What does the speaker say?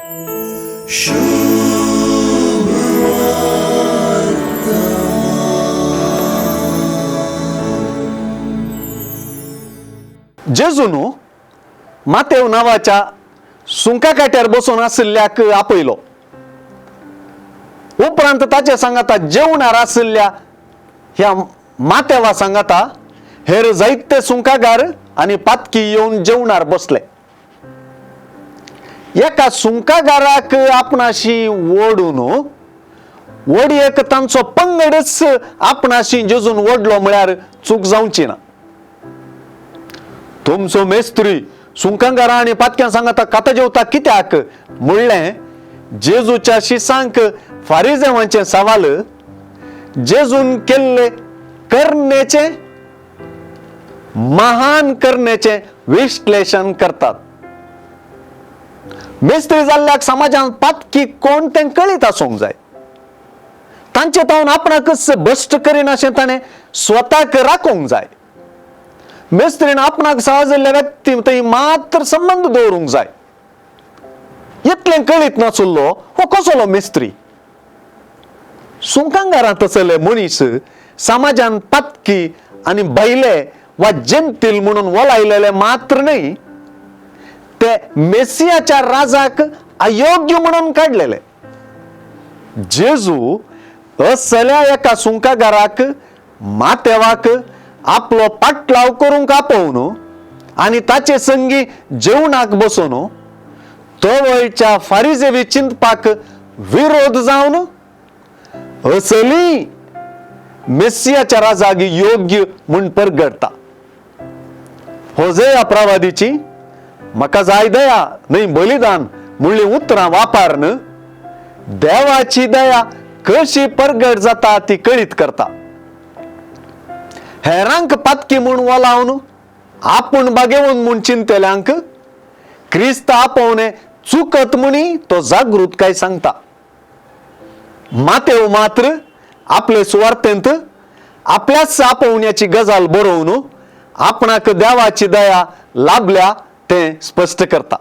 जेजून मातेव नांवाच्या सुंका काट्यार बसून आशिल्ल्याक आपयलो. उपरांत ताचे सांगाता जेवणार आशिल्ल्या ह्या मातेवा सांगाता हेर जायते सुंकागार आनी पातकी येवन जेवणार बसले. एका सुंकागाराक आपणाशी ओडून वडयेक तांचो पंगडच आपणाशी जेजून ओडलो म्हळ्यार चूक जावची ना. तुमचो मेस्त्री सुंकांगारां आनी पातक्यां सांगाता खाता जेवता कित्याक म्हणलें जेजूच्या शिसांक फारिजेवांचें सवाल जेजून केल्ले करणेचें महान करणेचें विश्लेशण करतात. मेस्त्री जाल्ल्याक समाजान पातकी कोण तें कळीत आसूंक जाय. तांचे तावन आपणाकच भश्ट करिनाशें ताणें स्वताक राखूंक जाय. मेस्त्रीन आपणाक सहजिल्ल्या व्यक्ती थंय मात्र संबंद दवरूंक जाय. इतलें कळीत नासलो हो कसलो मेस्त्री? सुंकांगारांत आसले मनीस समाजान पातकी आनी भायले वा जेंतील म्हणून वलायलेले मात्र न्हय, ते मेसियाच्या राजाक अयोग्य म्हणून काडलेले. जेजू असल्या एका सुंकागाराक मातेवाक आपलो पाटलाव करूंक आपोवन आनी ताचे संगी जेवणाक बसून तवळच्या फारिजेवी चिंतपाक विरोध जावन असली मेसियाच्या राजाक योग्य म्हूण परगटता. होजेया प्रवादीची म्हाका जाय दया न्हय बलिदान म्हणली उतरां वापरून देवाची दया कशी परगट जाता ती कळीत करता. हेरांक पातकी म्हूण वलावन आपूण बागेवन म्हूण चिंतल्यांक क्रिस्त आपोवणे चुकत म्हणी तो जागृतकाय सांगता. मातेव मात्र आपले सुवार्थेंत आपल्याच आपोवण्याची गजाल बरोवन आपणाक देवाची दया लाभल्या तें स्पश्ट करता.